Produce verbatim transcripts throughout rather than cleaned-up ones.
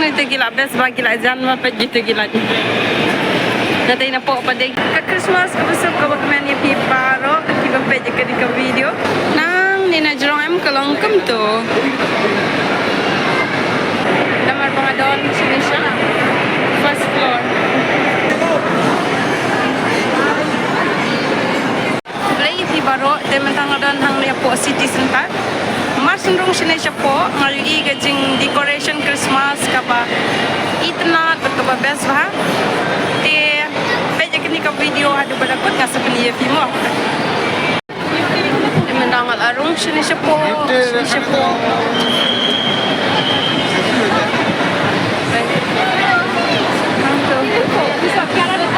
Ito ki la best ba ki la jan ma peit ito ki la. Natai na pok pa dei ka Christmas ka ba suk ka ba kmen ïa phi baroh ki ba peit ïa kane ka video. Nangne na jrong em ka long kumto. Namar ba nga don shane sha first floor. Blei ïa phi baroh, te mynta nga don hangne hapoh City Centre. Mar shu rung shane shapoh nga ïohi ka jing decoration Christmas kaba itynnad bad kaba best bha. Te peit ïa kane ka video haduh ba la kut nga sa pyni ïa phi mo. Te mynta nga la rung shane shapoh, shane shapoh.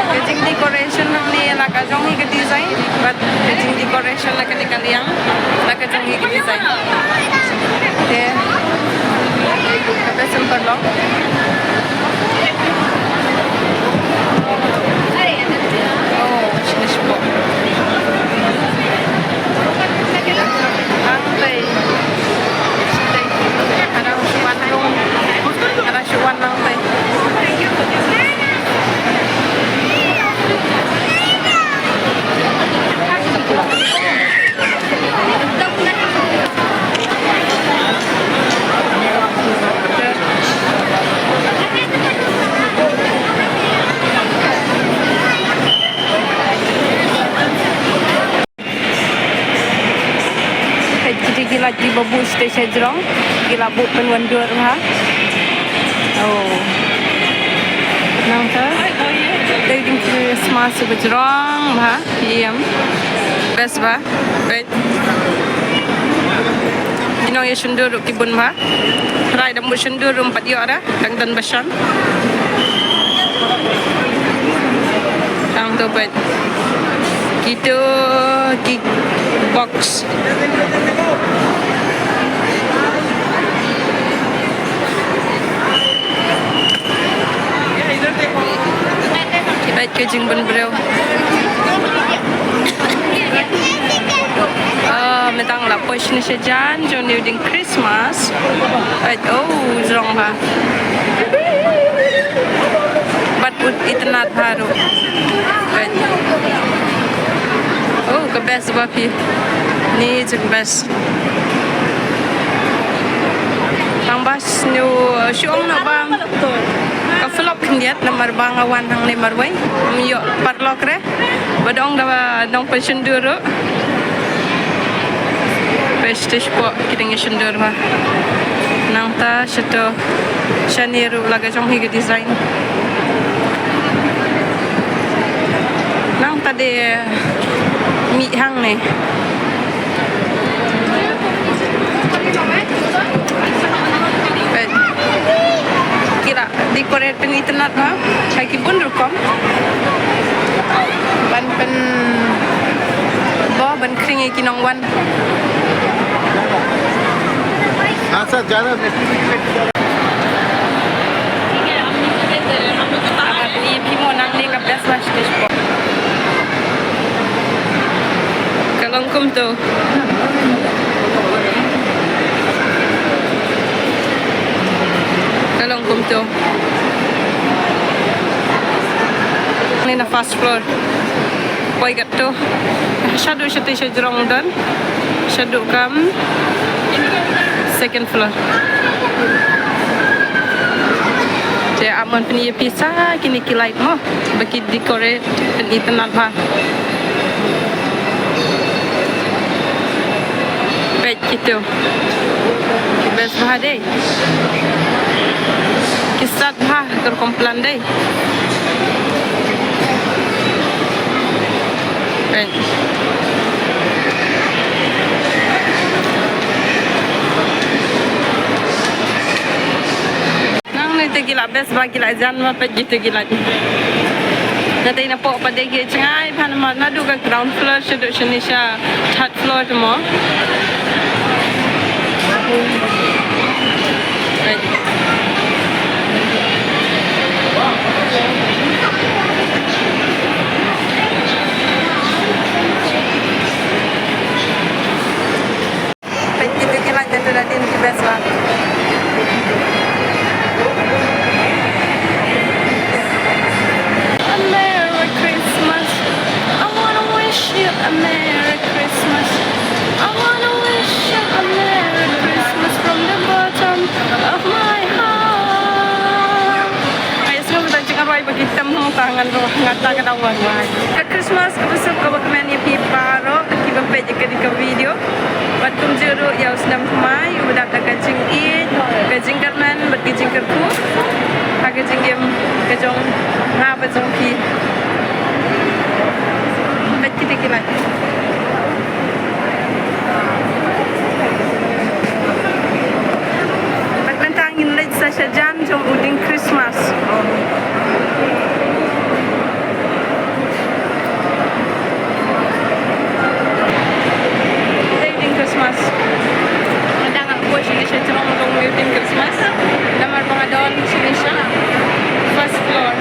Ka jing decoration hangne la ka jong hi ka design, bad ka jing decoration la kane ka liang la ka jong hi ka design. Te ka best sympa long. Oh, shane shapoh. Nangtai. Nangtai. Nang shu wan nangtai. Nang shu wan nangtai. Peit kito ki la, kiba buh shatei sha jrong, ki la buh pynwandur bha. Oh. Nangta. Dei ding Christmas ba jrong bha. Ïem. Best bha. Peit. Ki nongïashyndur ruh ki bun bha. Trai da buh shyndur ruh ym pat ïoh da. Dang don ba shon. Tang to peit. Kito ki box. Peit ka jingbun briew. Ah, mynta nga la poi shane shajan jong une u ding Christmas. Peit, oh, jrong bha. Bad u itynnad bha ruh. Peit. Oh, ka best bha phi. Ni jing best. Tang ba shu, shu ong noh ba ka flop khyndiat namar ba nga wan hangne marwei. Ym ïoh paralok re. Ba dang da ba dang pynshyndur ruh. Peit shatei shapoh ki dang ïashyndur bha. Nangta shato shane ruh la ka jong hi ka design. Nangta de mih hangne. Peit. Ki la decorate pynitynnad bha ha ki bun rukom ban pyn, ba ban khring ïa ki nongwan. Asa jara. Aba pyni ïa phi mo nangne ka best bha shatei shapoh. Ka long kumto. Ka long kumto. Ni na first floor. Poi katto. Shaduh shatei sha jrong don. Shaduh kam second floor. Te ap ngan pyni ïa phi sa kine ki light mo. Ba ki decorate pynitynnad bha. Peit kito. Ki best bha dei. Ki stad bha ka rukom plan dei. Peit. Nangne te ki la best ba ki la jan ma peit kito ki la. Natai na pok pat dei ki jngai bha namar naduh ka ground floor shaduh shane sha third floor te mo. Peit. Peit kito ki light da tu da dien ki best bha. Ka Christmas kaba suk kaba kmen ïa phi baroh kiba peit ïa kane ka video. Bad kumjuh ruh ïa u snem thymmai uba dap da ka jingïeit, ka jingkyrmen bad ka jingkyrkhu ha ka jingim ka jong nga bad jong phi. Bad kita ki lait. Bad mynta ngin leit sa shajan jong u dieng Christmas. Dei u dieng Christmas. Nga dang ap buh shane sha jrong jong u dieng Christmas. Namar ba nga don shane sha first floor.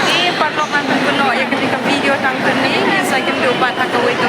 Te paralok, ngan pynkynnoh ïa kane ka video tang kane, ngin sa ïakynduh pat ha kawei ka